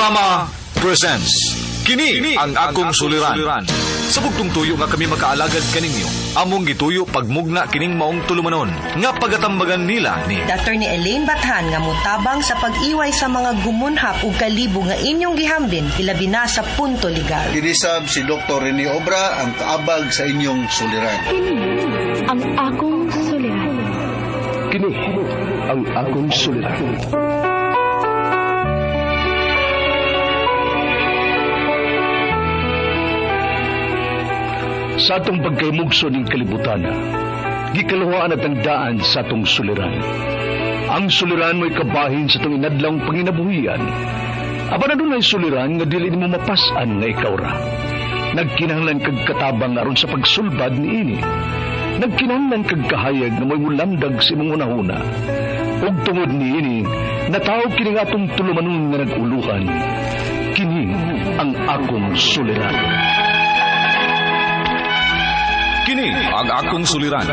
Drama presents Kini ang akong suliran. Sa bugtong tuyo nga kami makaalagad kaninyo, among gituyo pagmugna kining maong tulumanon nga pagatambagan nila ni Attorney Elaine Bathan nga motabang sa pag-iway sa mga gumunhap ug kalibo nga inyong gihambin ilabi na sa punto legal. Kinisab si Dr. Rene Obra ang kaabag sa inyong suliran. Kini ang akong suliran. Kini ang akong suliran. Sa atong pagkaymugso ning kalibutan, gikaluhaan at ang daan sa atong suliran. Ang suliran mo'y kabahin sa atong inadlawng panginabuhian. Apan adunay suliran nga dili nimo mapas-an nga ikaw ra. Nagkinahanglan kag katabang aron sa pagsulbad niini. Nagkinahanglan kag kahayag nga mo'y mulamdag sa imong hunahuna. Ug tungod niini, natawag kini nga atong tulumanon nga nag-uluhan. Kini ang akong suliran. Kini ang akong suliran.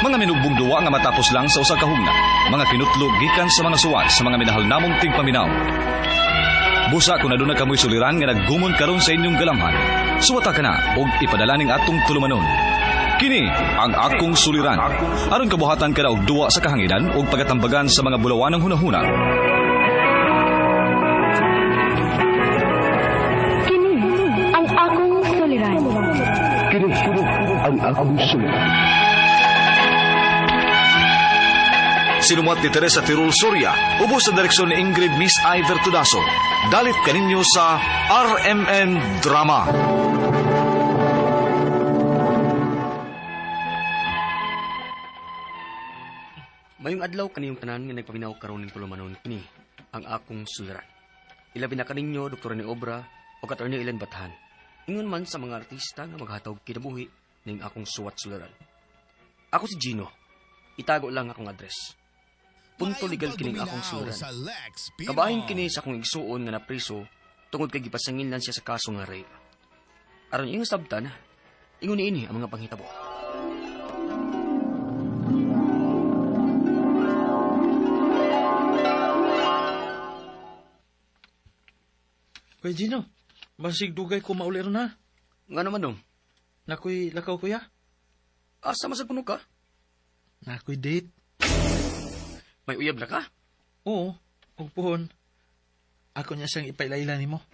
Mga minugbong duwa nga matapos lang sa usa ka hugna. Mga kinutlo gikan sa mga suwat sa mga minahal namong tigpaminaw. Busa kung aduna kamoy suliran nga naggumon karon sa inyong galamhan. Suwata ka na og ipadala ning atong tulumanon. Kini ang akong suliran. Aron kabuhatan ka na og duwa sa kahanginan og pagatambagan sa mga bulawanang hunahuna. Kini ang akong suliran. Kini ang akong suliran. Sinumuat ni Teresa Tirul Soria, ubos sa direksyon ni Ingrid Miss Iver Tudaso. Dalit kaninyo sa RMN Drama. Mayong adlaw kaniyong tanan nga nagpaminaw karon ning tulumanon kini ang akong suliran. Ilabi na kaninyo Dr. Rene Obra o Attorney Elaine Bathan. Ingon man sa mga artista nga maghatag kinabuhi ning akong suwat suliran. Ako si Gino. Itago lang akong address. Punto legal kining akong suliran. Kabahin kini sa akong igsuon nga napriso tungod kay gipasangil lang siya sa kaso nga rape. Aron iyong sabtan, ingon niini ang mga panghitabo. Kuya Gino, basig dugay ko mauli ron ha. Nga naman dong, Nakoy lakaw kuya. asa masag kuno ka? Nakoy date. May uyab na ka? Oo, ug puhon. Ako niya siyang ipailayla nimo.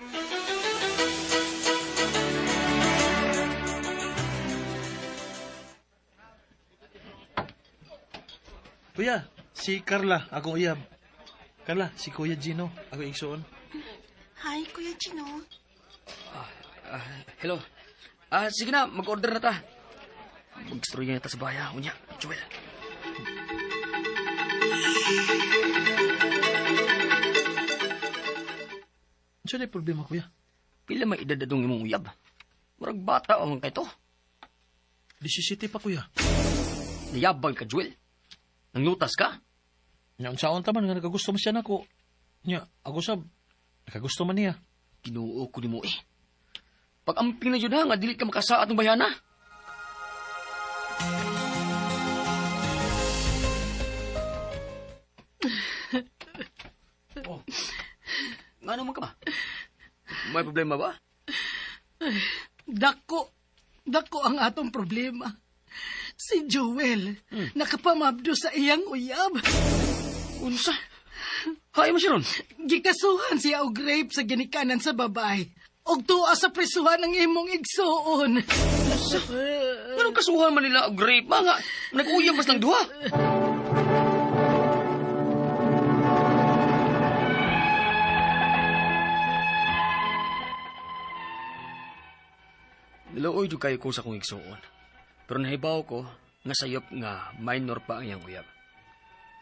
Kuya, si Carla, akong uyab. Carla, si Kuya Gino, ako igsuon. Hi, Kuya Gino. Hello. Sige na, mag-order na ta. Mag-istorya na ta sa baya. Unya, Joel. Unsa na problema, kuya? Pila may edad adong imong uyab? Murag bata ang kay to. 17 pa, kuya. Niyabang ka, Joel. Nanglutas ka? Nya, unsaon ta man nga nakagusto man siya nako. Nya, ako sab nakagusto man niya. Ginoo ko nimo eh. Pag-amping na yun ha, nga dili ka makasaat ng bayana. Oh. Nga naman ka ba? May problema ba? Dako. Dako ang atong problema. Si Joel, nakapamabdo sa iyang uyab. Unsa? Hay mo siya ron. Gikasuhan siya og rape sa ginikanan sa babae. Og tuwa sa presuhan ang imong igsuon. Anong kasuhan man nila og rape? Mga, nag-uyab mas lang duha. Niluoy jud kayo ko sa akong igsuon. Pero nahibaw ko nga sayop nga minor pa ang iyang uyab.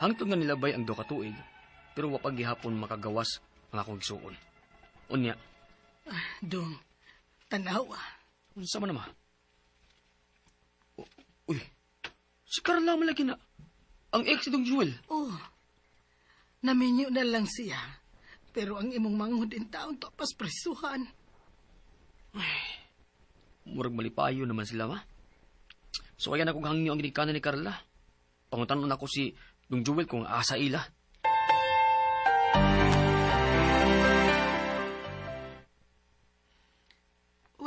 Hangtod nga nilabay ang duha ka tuig, pero wa pa gihapon makagawas ang akong igsuon. Unya, Dong, tanawa. unsa man naman? Uy, si Carla man lagi na. Ang ex itong Jewel. Oh, naminyo na lang siya. Pero ang imong manghud in taon topas presuhan. Ay, murag malipayo naman sila, ma. So kaya na kong hangyo ang ginikanan ni Carla. Pangutanon ako si Dong Jewel kung asa ila.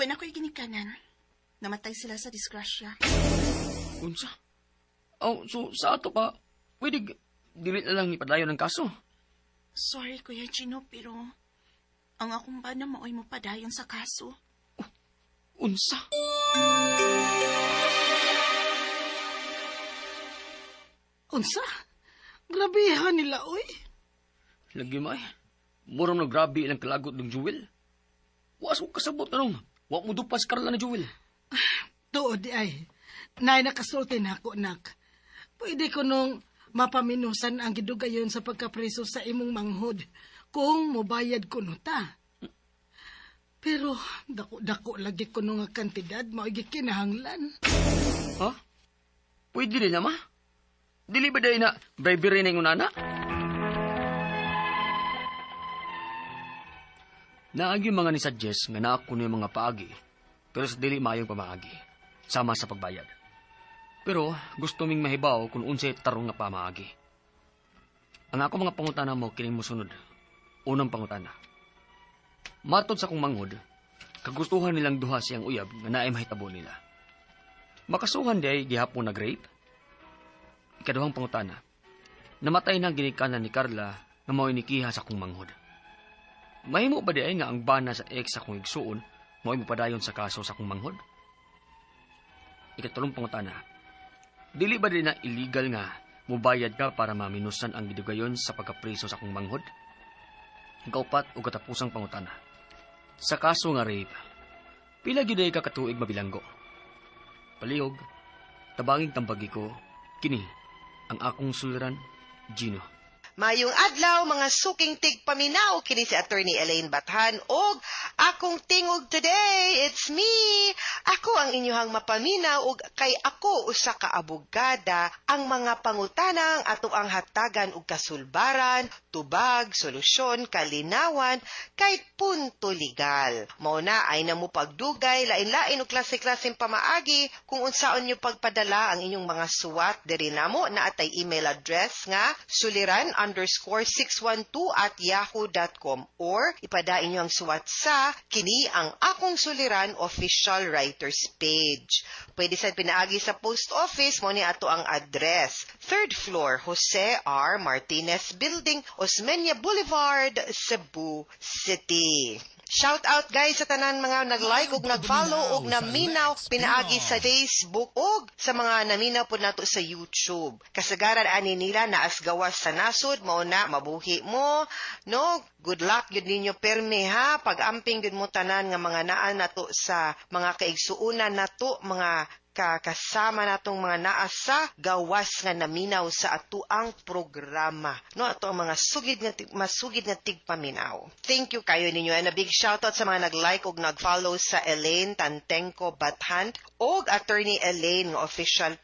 Wala ko'y ginikanan. Namatay sila sa disgrasya. Unsa? Oh, so sa ato pa, pwede dili na lang ipadayon ang kaso. Sorry, Kuya Gino, pero ang akong bana maoy mo padayon sa kaso. Unsa? Unsa? Grabehan nila, oy. Lagi may. Murang na grabe ilang kalagot ng Jewel. Was ko kasabot anong. Wa mo dupas Carla na Jewel. Tuod di ay. Nay nakasulti na ako, nak. Pwede ko nung mapaminusan ang gidugayon sa pagkapreso sa imong manghod kung mobayad ko no ta. Pero dako-dako lagi ko nung nga kantidad mao'y gikinahanglan. Ha? Pwede rin na, ma? Dili ba dahil na bribery na yung nana? Naagi mga ni suggest nga naako ni mga paagi, pero sa dili maayong pamaagi, sama sa pagbayad. Pero gusto ming mahibaw kung unsay tarong nga pamaagi. Ang ako mga pangutana mo kining mosunod. Unang pangutana. Matod sa akong manghod, kagustuhan nilang duha siyang uyab nga naay mahitabo nila. Makasuhan di ay gihapon na grape? Ikaduhang pangutana. Namatay na ang ginikanan ni Carla nga mao'y nikiha sa akong manghod. Mahimo ba di ay nga ang bana sa ex sa akong igsuon mao'y mopadayon sa kaso sa akong manghod? Ikatulong pangutana. Dili ba di na illegal nga mubayad ka para maminusan ang gidugayon sa pagkapriso sa akong manghod? Ikaupat o katapusang pangutana. Sa kaso nga rape, pila gyud ay ka katuig mabilanggo? Palihog, tabanging tambagi ko, kini ang akong suliran, Gino. Mayong adlaw mga suking tigpaminaw kini si Attorney Elaine Bathan og akong tingog today, it's me. Ako ang inyohang mapaminaw og kay ako usa ka abogada ang mga pangutanang ato ang hatagan og kasulbaran, tubag, solusyon, kalinawan kay punto legal. Mao na ay namo pagdugay lain-lain og klase-klaseng pamaagi kung unsaon nyo pagpadala ang inyong mga suwat diri namo na atay email address nga suliran_612@yahoo.com or ipadain nyo ang suwat sa kini ang akong suliran official writers page. Pwede sa pinaagi sa post office mo ni ato ang address. 3rd floor, Jose R. Martinez Building, Osmeña Boulevard, Cebu City. Shout out guys sa tanan mga nag-like ug nag-follow ug naminaw pinaagi sa Facebook ug sa mga naminaw pud nato sa YouTube. Kasagaran ani nila naas gawas sa nasod mao na mabuhi mo, no? Good luck gyud ninyo permi ha, pag-amping gyud mo tanan nga mga naa nato sa mga kaigsuonan nato, mga kakasama natong mga naa sa gawas nga naminaw sa atuang programa. No, ato ang mga sugid nga masugid nga tigpaminaw. Thank you kayo ninyo. And a big shoutout sa mga nag-like ug nag-follow sa Elaine Tantengco Bathan og Attorney Elaine nga official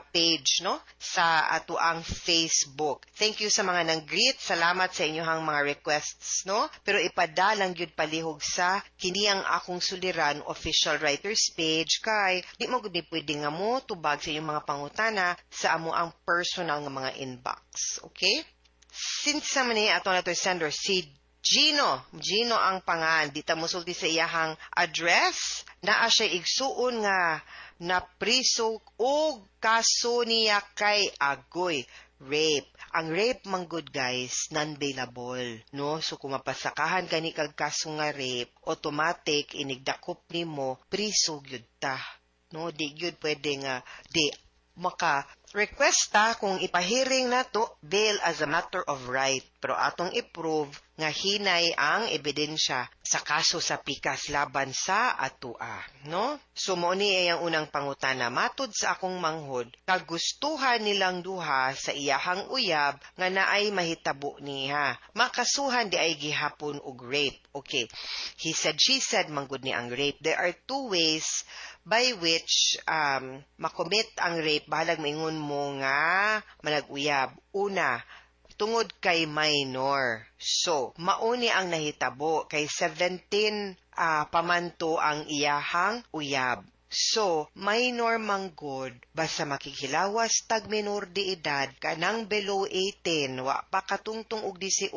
page no sa atuang Facebook. Thank you sa mga nang-greet. Salamat sa inyohang mga requests no. Pero ipadalang gyud palihog sa kini ang akong suliran official writers page kay di mo gud pwede nga mo tubag sa inyong mga pangutana sa amo ang personal nga mga inbox. Okay? Since sa man ato na to sender si Gino. Gino ang pangan. Di ta mosulti sa iyahang address. Naa siya igsuon nga napriso og kaso niya kay agoy. Rape. Ang rape man good guys, non-bailable, no? So kung mapasakahan kani kag kaso nga rape, automatic inigdakop nimo priso gyud ta. No, di gyud pwede nga di maka request ta kung ipahiring nato bail as a matter of right, pero atong i-prove nga hinay ang ebidensya sa kaso sa pikas laban sa atua, no? So mo ni ay ang unang pangutana. Matud sa akong manghod, kagustuhan nilang duha sa iyahang uyab nga naay mahitabo niya. Makasuhan di ay gihapon og rape. Okay. He said, she said, manggod ni ang rape. There are two ways by which makomit ang rape. Bahalag maingon mo nga manag-uyab. Una, tungod kay minor. So, mauni ang nahitabo kay 17 pamanto ang iyahang uyab. So, minor manggod, basta makighilawas tag menor de edad, kanang below 18, wa pa katungtong og 18,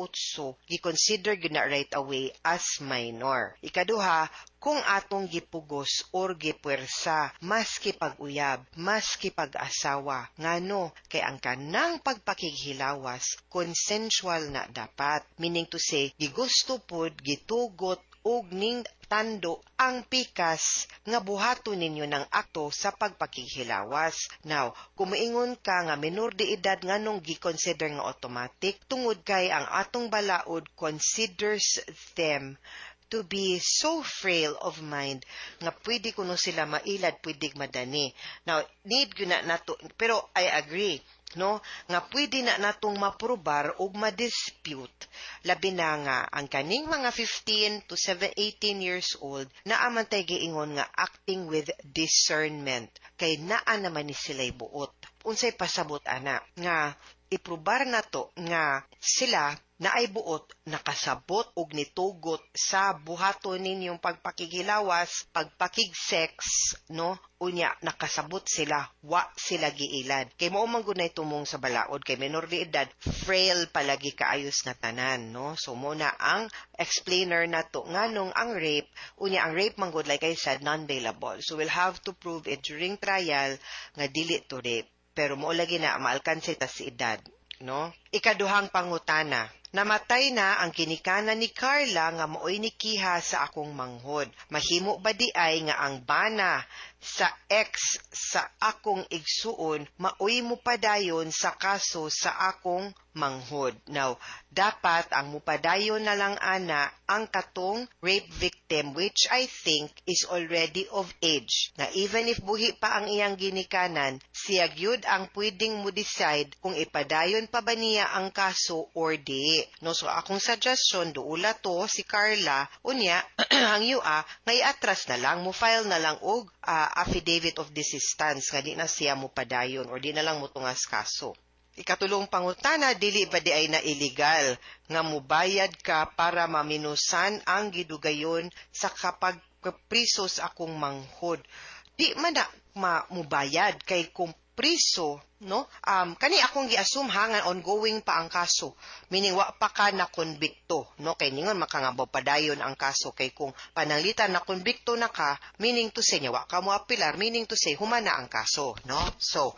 gi-consider gyud na right away as minor. Ikaduha, kung atong gipugos or gipuwersa, maski pag-uyab, maski pag-asawa, ngano kay ang kanang pagpakighilawas consensual na dapat. Meaning to say, gigusto pod, gitugot og ning tando ang pikas nga buhaton ninyo ng akto sa pagpakighilawas. Now, kung moingon ka nga menor de edad, nganong gi-consider nga automatic? Tungod kay ang atong balaod considers them to be so frail of mind nga pwede kuno sila mailad, pwede madani. Now, need gyud na nato, pero I agree, no, nga pwede na natong maprobar og ma-dispute, labi na nga ang kaning mga 15 to 7, 18 years old, naa man tay giingon nga acting with discernment kay naa naman ni sila'y buot. Unsay pasabot ana? Nga iprobar nato nga sila naay buot, nakasabot og nitugot sa buhaton ninyong pagpakigilawas, pagpakig-sex, no? Unya nakasabot sila, wa sila giilad. Kay mao man gud nay tumong sa balaod kay menor de edad, frail palagi kaayos nga tanan, no? So mo na ang explainer nato nganong ang rape, unya ang rape man gud, like I said, non-bailable. So we'll have to prove it during trial nga dili to rape. Pero mo lagi na maalkanse ta si edad, no? Ikaduhang pangutana. Namatay na ang kinikanan ni Carla nga maoy nikiha sa akong manghod. Mahimo ba di ay nga ang bana sa ex sa akong igsuon maoy mupadayon sa kaso sa akong manghod? Now, dapat ang mupadayon na lang ana ang katong rape victim, which I think is already of age. Na even if buhi pa ang iyang ginikanan, siya gyud ang pwedeng mo decide kung ipadayon pa ba niya ang kaso or di. No, so akong suggestion, duula to si Carla, unya hangyo nga iatras na lang, mo file na lang og affidavit of desistance nga di na siya mo padayon or di na lang mo tungas kaso. Ikatulong pangutana, dili ba di ay na illegal nga mubayad ka para maminusan ang gidugayon sa kapag priso sa akong manghod? Di man na mubayad kay kung priso, no? Kani akong gi-assume ha nga ongoing pa ang kaso. Meaning wa pa ka na konbikto, no? Kay ningon makanga padayon ang kaso kay kung pananglitan na konbikto na ka, meaning to say wa ka mo apilar, meaning to say human na ang kaso, no? So,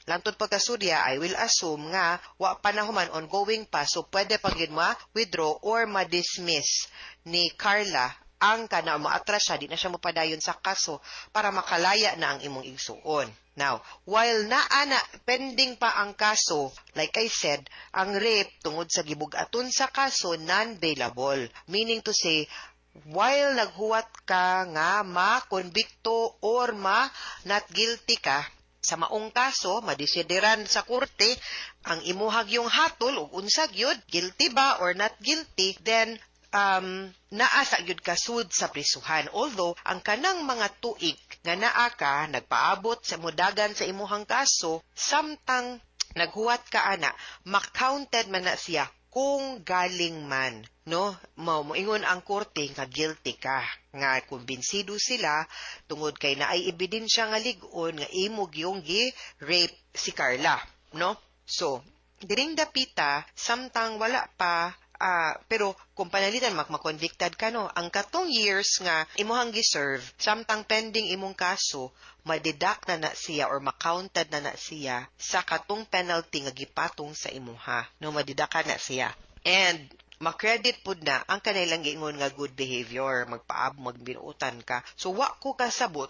langtod pagkasurya, I will assume nga wa pa na human, ongoing pa, so pwede pa gyud ma-withdraw or ma-dismiss ni Carla ang kana, maatras siya, di na siya mapadayon sa kaso para makalaya na ang imong igsuon. Now, while naa na pending pa ang kaso, like I said, ang rape tungod sa gibugaton sa kaso, non-bailable. Meaning to say, while naghuwat ka nga ma-convicto or ma not guilty ka sa maong kaso, madesideran sa korte ang imuhag yung hatol ug unsa gyud, guilty ba or not guilty, then naa sa gyud ka sud sa prisuhan. Although, ang kanang mga tuig nga naa ka, nagpaabot sa mudagan sa imuhang kaso, samtang naghuwat ka ana, makounted man na siya kung galing man, no? Mo moingon ang korte nga guilty ka, nga kumbinsido sila tungod kay naay ebidensya nga lig-on nga imo gyung gi-rape si Carla, no? So, diring dapita, samtang wala pa, pero kung panalitan mak makonvicted ka, no, ang katong years nga imuhang gi-serve samtang pending imong kaso, ma-deduct na na siya or ma-counted na na siya sa katong penalty nga gipatong sa imuha, no? Ma-deduct na siya and ma-credit pud na ang kanilang giingon nga good behavior, magpaab, magbinuutan ka. So wa ko kasabot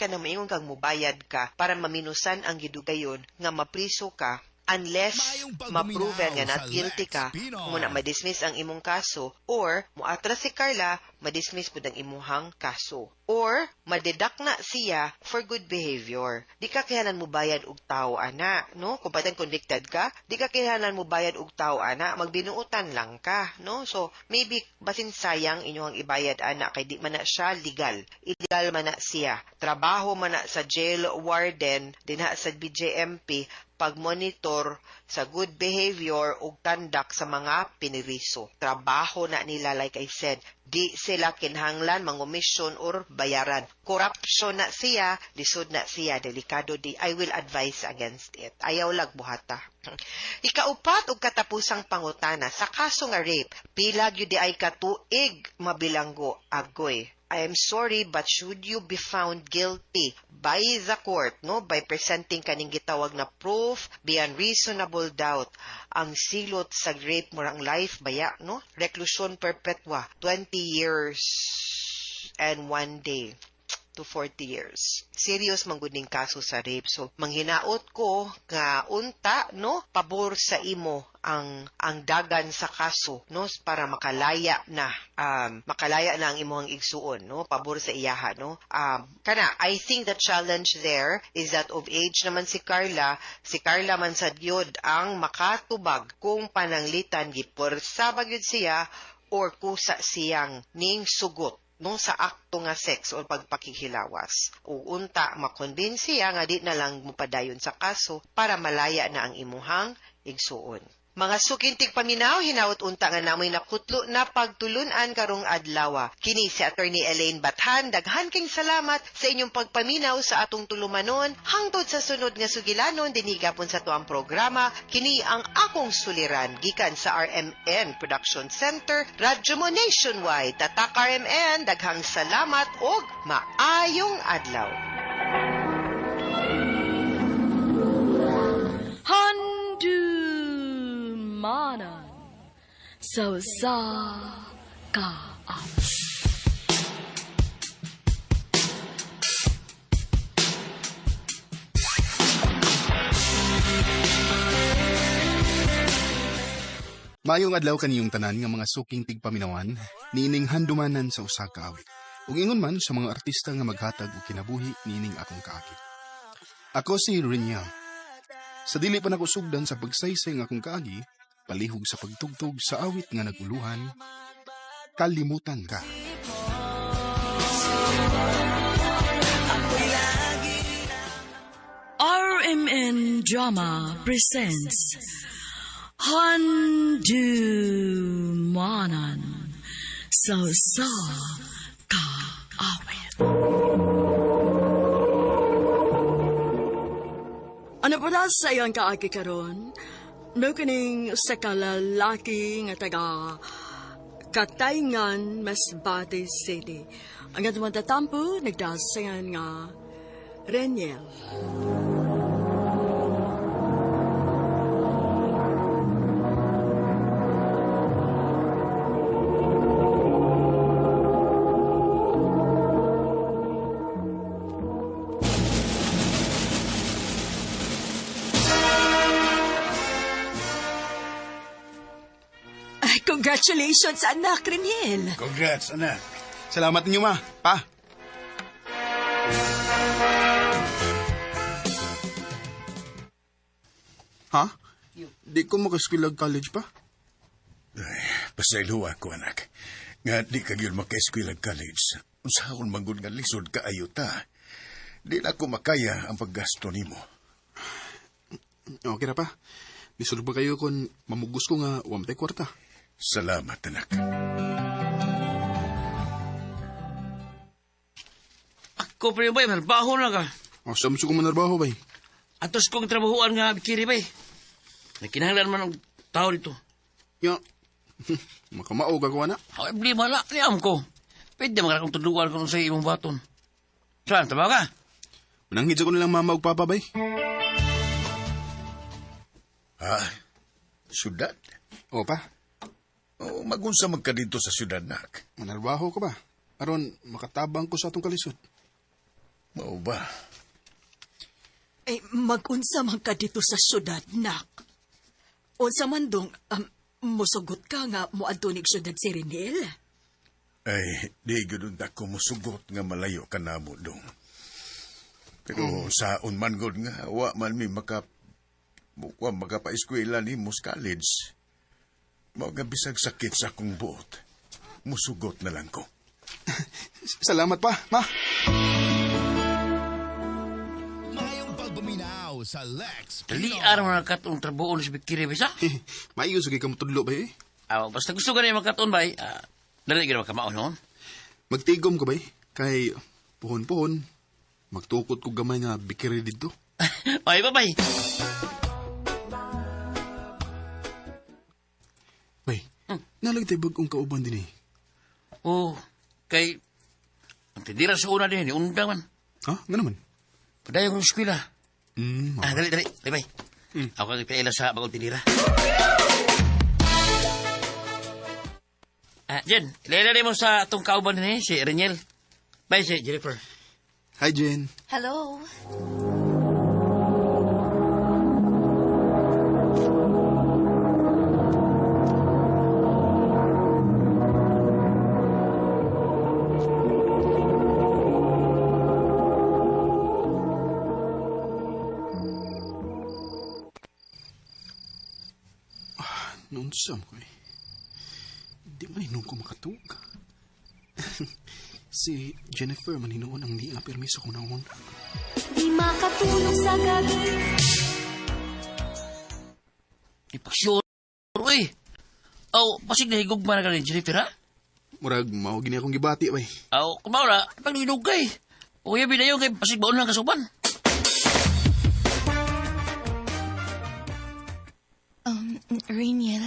kana moingon kang mubayad ka para maminusan ang gidugayon nga mapriso ka unless ma-proven nga not guilty ka, muna ma-dismiss ang imong kaso or muatras si Carla, ma-dismiss pud ang imuhang kaso or ma-deduct na siya for good behavior. Di ka kinahanglan mo bayad og tawo ana, no? Kung patan convicted ka, di ka kinahanglan mo bayad og tawo ana, magbinuutan lang ka, no? So maybe basin sayang inyong ibayad ana kay di man na siya legal. Illegal man na siya. Trabaho man na sa jail warden dinha sa BJMP pag-monitor sa good behavior ug conduct sa mga piniriso. Trabaho na nila, like I said, Di sila kinahanglan mangomisyon or bayaran. Corruption na siya, lisod na siya, delikado di. I will advise against it. Ayaw lag buhata. Ikaupat og katapusang pangutana sa kaso nga rape, pila gyud di ay katuig mabilanggo agoy. I am sorry, but should you be found guilty by the court, no, by presenting kaning gitawag na proof beyond reasonable doubt, ang silot sa rape murang life baya, no? Reclusion perpetua, 20 years and 1 day to 40 years. Serious man gud ning kaso sa rape. So manghinaot ko nga unta, no, pabor sa imo ang dagan sa kaso, no, para makalaya na ang imong igsuon, no, pabor sa iyaha, no. Kana I think the challenge there is that of age naman si Carla, si Carla man sad gyud ang makatubag kung pananglitan gipuwersa ba gyud siya or kusa siyang ning sugot, no, sa akto nga sex o pagpakihilawas. O unta makonbinsi siya nga di na lang mupadayon sa kaso para malaya na ang imuhang igsuon. Mga sukintig paminaw, hinaot unta nga namoy nakutlo na pagtulunan karong adlaw. Kini si Attorney Elaine Bathan, daghan king salamat sa inyong pagpaminaw sa atong tulumanon. Hangtod sa sunod nga sugilanon dinhi gapon sa tuang programa, kini ang akong suliran gikan sa RMN Production Center, Radyo Mo Nationwide. Tatak RMN, daghang salamat og maayong adlaw. Handumanan sa usa ka awit. Maayong adlaw kaniyong tanan nga mga suking tigpaminawan niining handumanan sa usa ka awit. Ug ingon man sa mga artista nga maghatag og kinabuhi niining akong kaakit. Ako si Reniel. Sa dili pa nako sugdan sa pagsaysay ng akong kaagi, palihog sa pagtugtog sa awit nga naguluhan, kalimutan ka. RMN Drama presents Handumanan sa usa ka awit. Ano po na sa iyong kaagi karon? Mao kining usa ka lalaki nga taga Katayngan, Masbate City. Ang atong tatampo, nagdasangan nga Reniel. Congratulations, anak, Reniel. Congrats, anak. Salamat ninyo, ma. Pa. Ha? Di ko makaeskwelag college pa? Ay, pasaylo ako, anak. Nga di ka gyud makaeskwelag college. Unsaon man gud nga lisod kaayo ta. Di na ko makaya ang paggasto nimo. Okay ra pa. Lisod ba kayo kung mamugos ko nga wamtay kwarta? Salamat, anak. Ako, pre, bay, manarbaho na ka. O, sa ko manarbaho, bay. Atos kong trabahuan nga, bikiri, bay. Nagkinahanglan man ang tao dito. Ya, makamaog ako, anak. Ay, problema na, niyam ko. Pwede mga akong tudluan kung sa imong baton. Saan, tama ka? Mananghid sa ko nilang mama ug papa, bay. Ha? Syudad? O, pa. O, magunsa man ka dito sa syudad, nak. Manarbaho ko ba? Aron, makatabang ko sa atong kalisod. Mao ba? Ay, magunsa man ka dito sa syudad, nak. Unsa man dong, musugot ka nga moadto nig syudad si Reniel? Ay, di gyud unta ko musugot nga malayo ka namo dong. Pero saon man gud nga wa man mi makapaeskwela nimo sa college. Mao nga bisag sakit sa akong buot, musugot na lang ko. Salamat pa, ma. Mayong pagpaminaw sa Lex Dali araw na katong trabaho si Bikiri, bisa? Maayo sige ka motudlo ba eh? Basta gusto ka na makatoon, bay. Dali gyud ka maon noon. Magtigom ko bay kay puhon-puhon magtukot ko gamay nga bikiri didto. Ay, bye-bye. Bay, nalag tayo bagong kauban din eh. Oh, kay ang tindira sa una din, undang man. Ha? Nga naman? Padayon kong eskwela. Dali, dali. Bye-bye. Ako kang ipaila sa bagong tindira. Jen, ilala mo sa atong kauban din eh, si Reniel. Bye, si Jennifer. Hi, Jen. Hello. Noon sa ko eh. Di man hinuon ko makatug. Si Jennifer man hinuon ang niya permiso ko naon. Di makatulog sa gabi. Ipaksure, uy. Aw, pasig na higog man na ka ni Jennifer, ha? Murag, mao gini akong gibati, bay. Aw, kumaw na, paglunog kay. O yabi na yun kay pasig baon lang kasuban. Rainiel,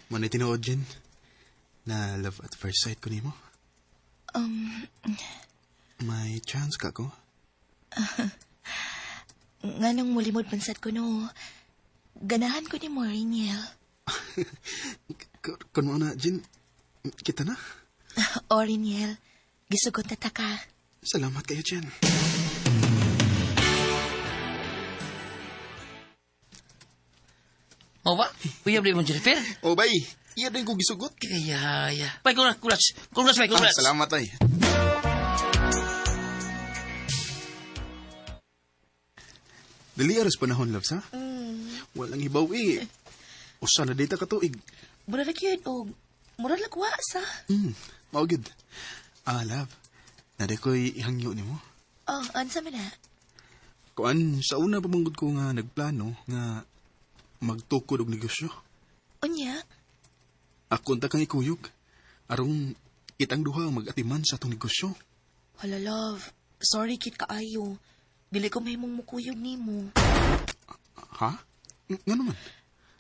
Manay tinuod, Jen, na love at first sight ko nimo. May chance ka ko? Nganong mulimod pansat ko no, ganahan ko ni mo, Rainiel. Kun mo na, Jen, kita na. O, Rainiel, gisugot na ta ka. Salamat kayo, Jen. O ba? Uyab di mo, Jennifer? O, bay. Iya din ko gisugot. Kaya, ya. Bay, congrats. Congrats, bay, congrats. Ah, salamat, ay. Dali aras panahon, loves, ha? Walang hibaw, eh. Usa na dita ka tuig. Mura lang yun, og mura lang wa sa. Mao gud. Ah, love. Nade ko'y ihangyo nimo. Oh, unsa man na? Kuan, sa una pa manggod ko nga nagplano nga magtukod og negosyo. Unya? Ako unta kang ikuyog. Aron kitang duha ang mag-atiman sa atong negosyo. Hala, love. Sorry, kit kaayo. Dili ko mahimong mukuyog nimo. Ha? Nga naman?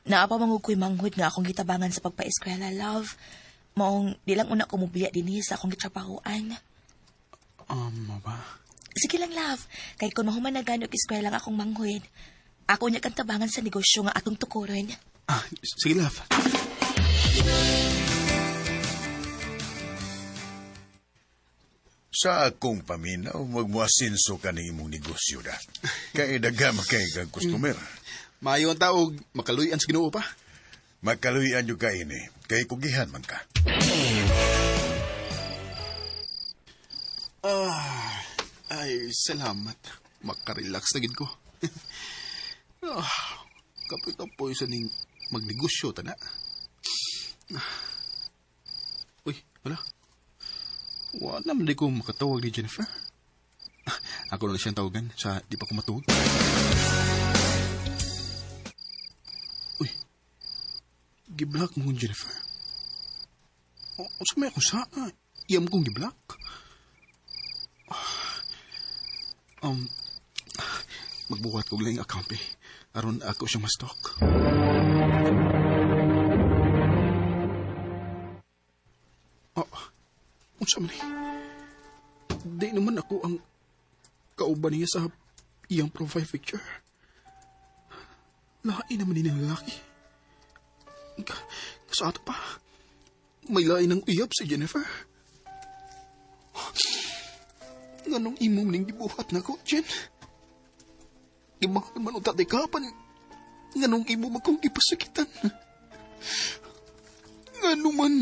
Naa pa mangud ko'y manghud nga akong gitabangan sa pagpa-eskwela, love. Maong di lang una ko mubiya dinhi sa akong gitrabahoan. Mo ba? Sige lang, love. Kay kung mahuman na gani og eskwela ang akong manghud, ako niya kang tabangan sa negosyo nga atong tukuron. Ah, sige, love. Sa akong paminaw, magmuasinso ka ng imong negosyo da. Kay dagama kay kag customer. Maayo ang taog, makaluyan sa Ginoo pa. Makaluyan yung kaini, kay kugihan man ka. Ah, ay, salamat. Makarelax na gid ko. Kapoy-kapoy sa ning magnegosyo, tana. Uy, wala. Wala man di ko makatawag ni Jennifer. Ako na siyang tawagan sa di pa ko matuog. Uy, giblock mo kong Jennifer. O, sa may ako sa? Iya mo kong giblock. Magbuhat ko lang account eh. Aron ako siyang ma-stalk. Oh, unsa man eh? Di naman ako ang kauban niya sa iyang profile picture. Lain naman ni lalaki. Sa ato pa, may lain ng iyap si Jennifer. Nganong imo ning gibuhat na ko, Jen? Imahal man unta di kapan. Nganong imo man kong gipasakitan? Ngano man?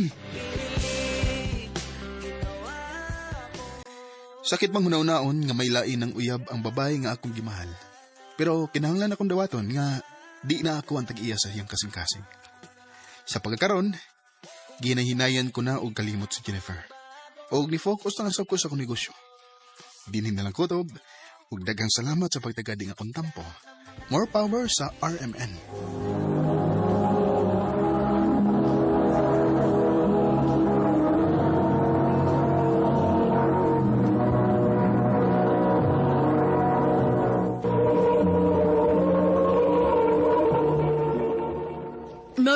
Sakit mang hunaw-naon nga may lain ng uyab ang babae nga akong gimahal. Pero kinahanglan akong dawaton nga di na ako ang tag-iya sa iyang kasing-kasing. Sa pagkakaron, ginahinayan ko na og kalimot si Jennifer. Og ni-focus na lang sab ko sa akong negosyo. Dinhin na lang kutob, ug daghang salamat sa pagtagadi nga akong tampo. More power sa RMN.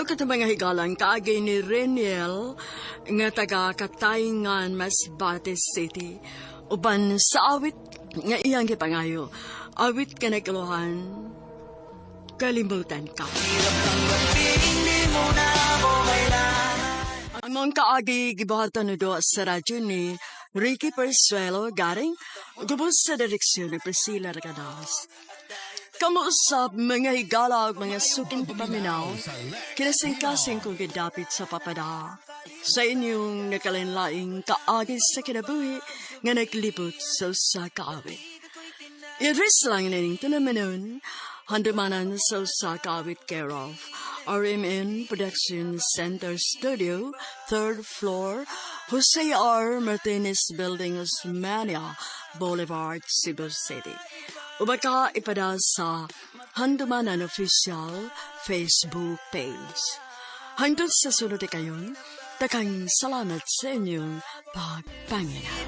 kato mga higalang kaagi ni Reniel nga taga Katayngan, Masbate City. Uban sa awit nga iyang gipangayo. Awit ka nagkaluhan, kalimutan ka. Ang mga kaagi gibuhatan do sa radyo ni Ricky Persuelo Garing, gubos sa direksyon ni Priscilla Recadas. Kamuusap mga higala ug mga suking paminaw, kinasingkasing kong gidapit sa papada. Sa inyong nakalinlaing kaagi sa kinabuhi nga naglibot sa usa ka awit. I-address lang nining tulumanon, handumanan sa usa ka awit, care of RMN Production Center Studio, third floor, Jose R. Martinez Building, Osmeña Boulevard, Cebu City. O baka ipada sa Handumanan Official Facebook page. Hangtod sa sunod kayon, daghang salamat sa inyong pagpaminaw.